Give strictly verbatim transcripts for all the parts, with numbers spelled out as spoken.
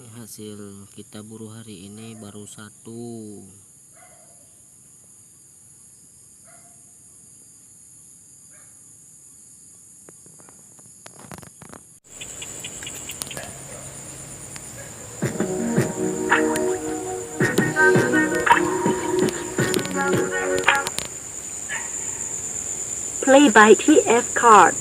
Hasil kita buru hari ini baru satu. Play by T S Card.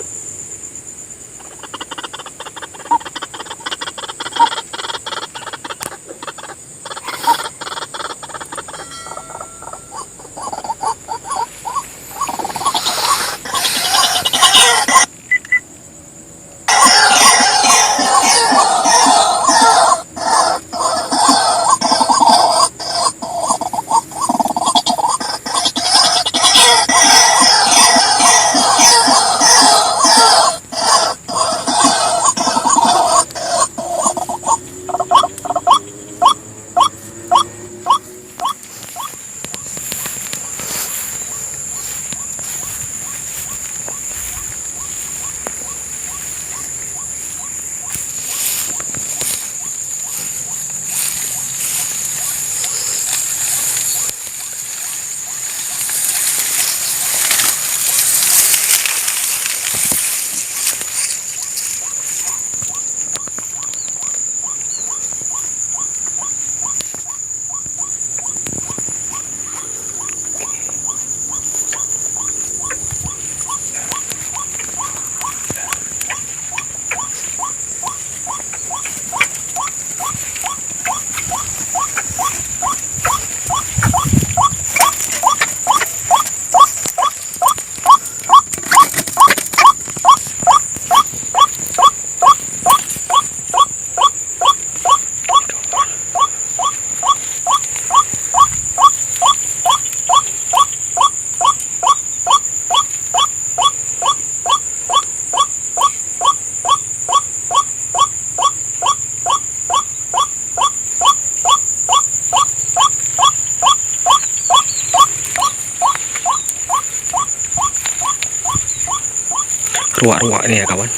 Ruak-ruak ni ya kawan.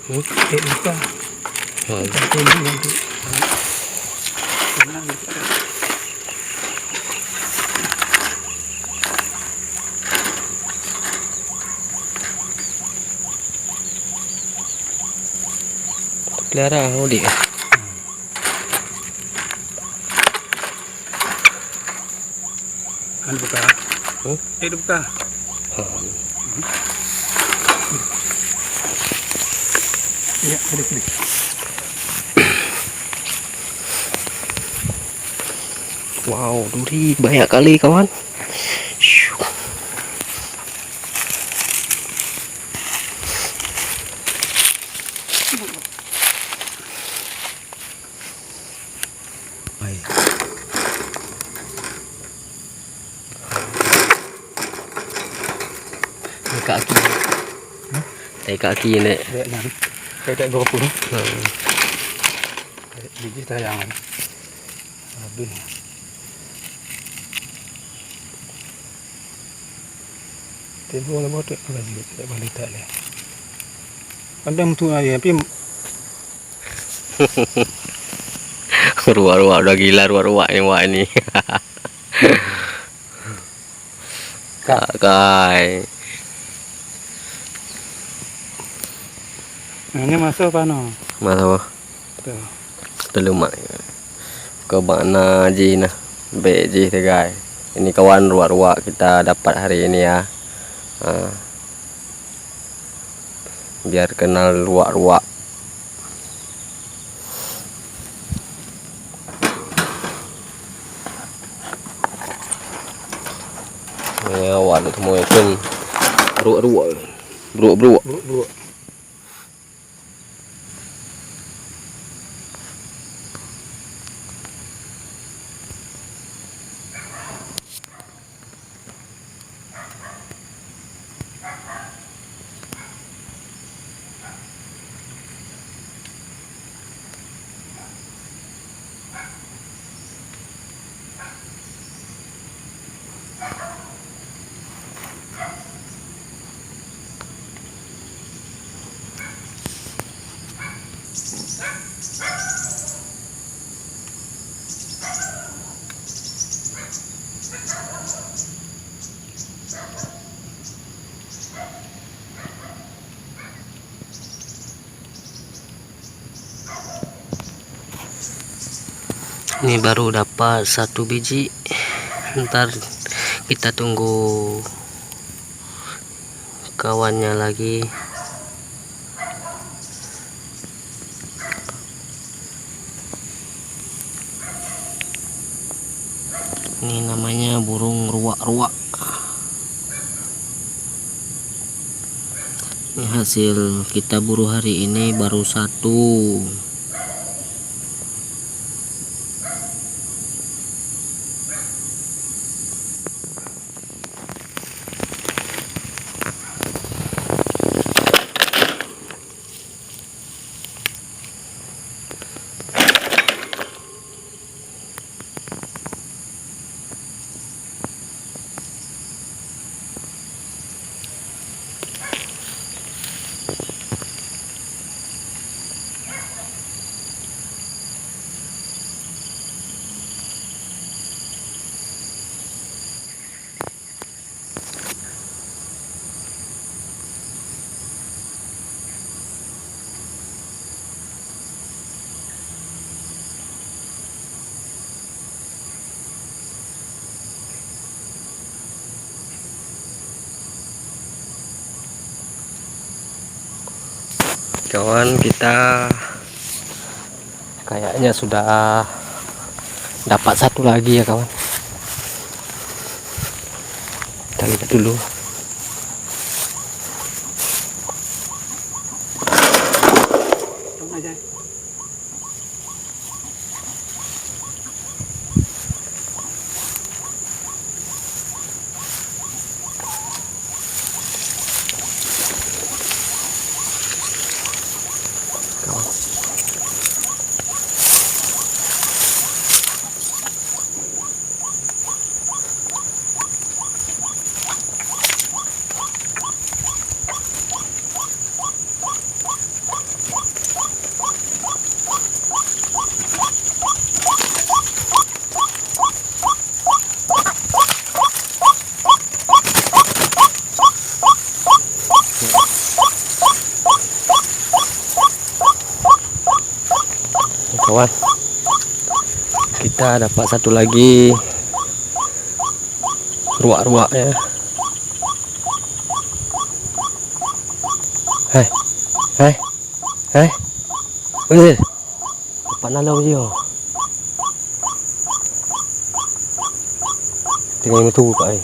Hmm? Eh, bukan. Hmm. Bukan tembok nanti. Tenang, bukan. Pelihara udik. Kan buka. Hmm? Eh, buka. Ha. Ya, sedih, sedih. Wow, duri banyak kali, kawan. Shoo. Hai. Ni kaki. Hah? Tai kaki ni. Dek nan. Kai tak gopur. Hmm. Biji sayang. Habis. Timbul lah bodoh tu lagi. Tak boleh tak leh. Pandang tu air, tapi ruak-ruak udah gila, ruak-ruak ni, wak ni. Kak. Kai. Nah, ini masuk apa no? Masuk apa? Tuh. Terlemak. Ke makna ji nah. Baik ji tegai. Ini kawan ruak-ruak kita dapat hari ini ya. Ha. Biar kenal ruak-ruak. Ya, awak ni semua pun Ruak-ruak. Bruak-bruak. Bruak-bruak. Ini baru dapat satu biji. Ntar kita tunggu kawannya lagi. Ini namanya burung ruak-ruak. Ini hasil kita buru hari ini baru satu. Kawan, kita kayaknya sudah dapat satu lagi ya, kawan. Kita lihat dulu. Kawan, kita dapat satu lagi ruak-ruak ya. Hai, hai, hai. Weh. Dapat na lom jih. Tinggai meutu, Pak, eh.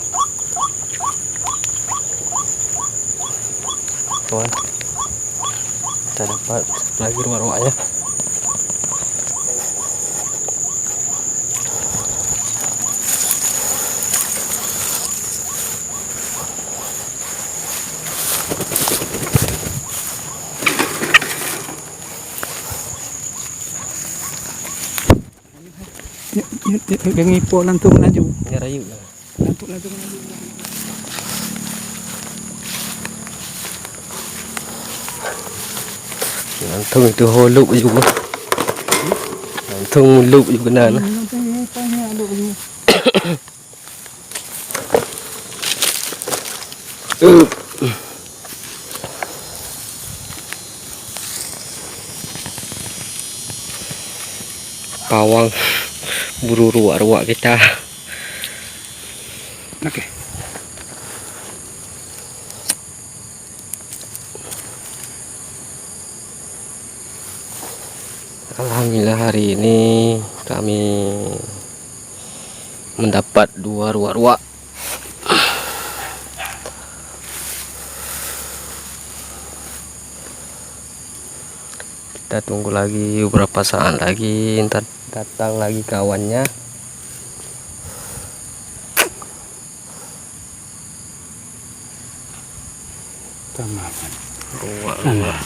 Kawan. Kita dapat satu lagi ruak-ruak ya. Nyoe, nyoe, nyoe, nyoe, ngipo lantong laju. Nyoe rayeuk lah. Lantong, lantong laju. Lantong itu holop juga. Lantong mulop juga kena lah. Hmm, lantong ngipo nyoe holop juga. Pawang buru ruak-ruak kita. Oke. Alhamdulillah, hari ini kami mendapat dua ruak-ruak. Kita tunggu lagi beberapa saat lagi, ntar datang lagi kawannya. Tamam. Ruang. Nah.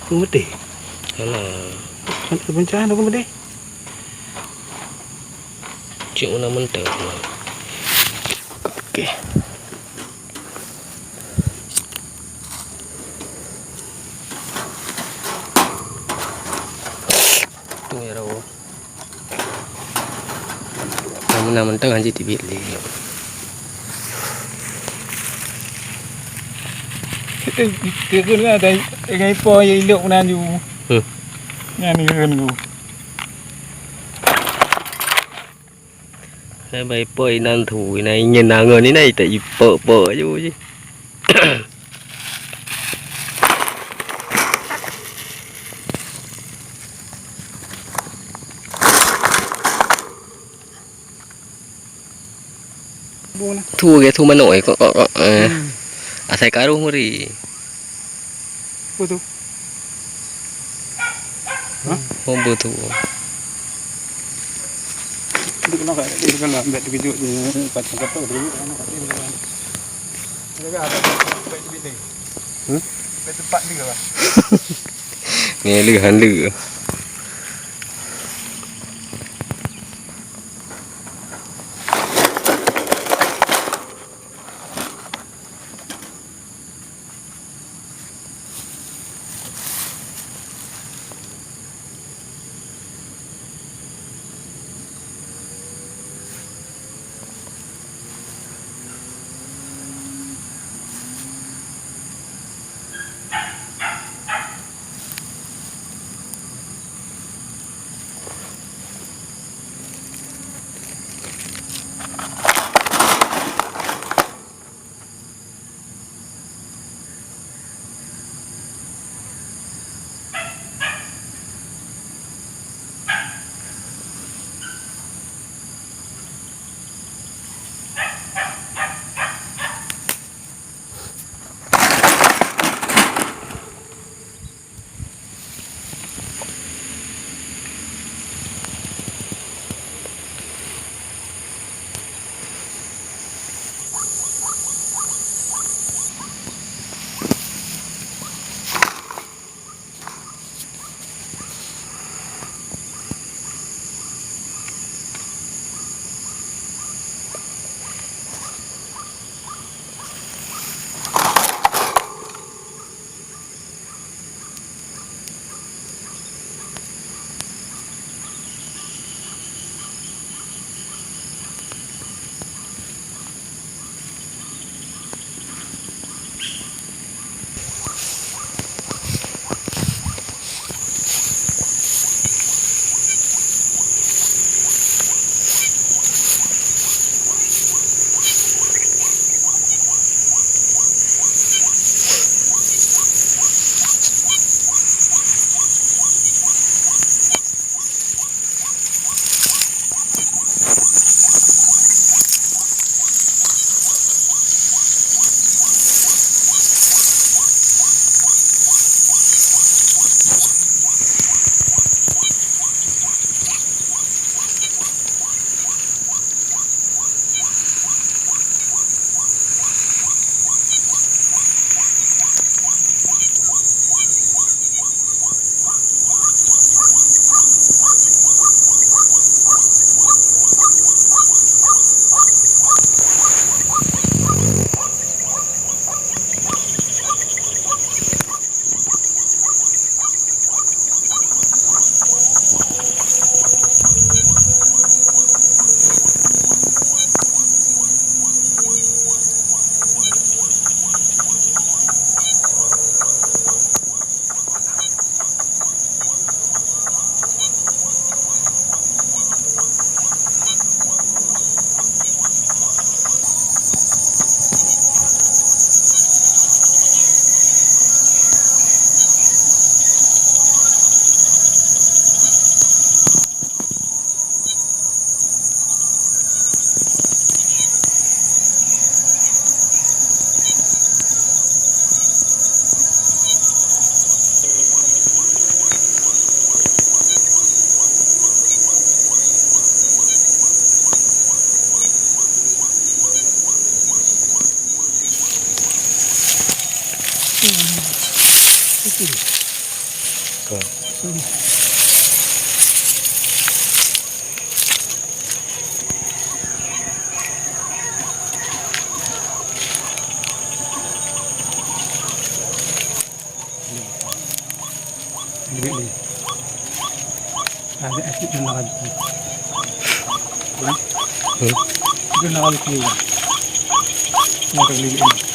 Aku medeh. Alah. Kan kebencangan aku medeh. Cik mana mentah. Oke. Tu ya, Rawo. Namun, namun teu hanjeuet teubiet lé. Ikheun kan ada, dengan ipo ya ilok meunan ju. Hmm. Nyan ikheun ku. Hai bai poi inan thu, inan ingin angon inan ita ipok-pok ju ji. Thu ge thu manok eh, kok, kok, kok, eh. Hmm. Asai karuh muri. Apa tu? Hah? Oh, apa tu? Duduk kena kat dia, kena ambil terkejut je. Patah kata terkejut, kena kat dia. Dia kat atas, baik tu bilik. Hmm? Baik tempat dia lah. Ni le, han le. Ka. Bilik ni. Ada asyik dalam lagi. Hah? Itu dalam lagi. Mau ke bilik ni.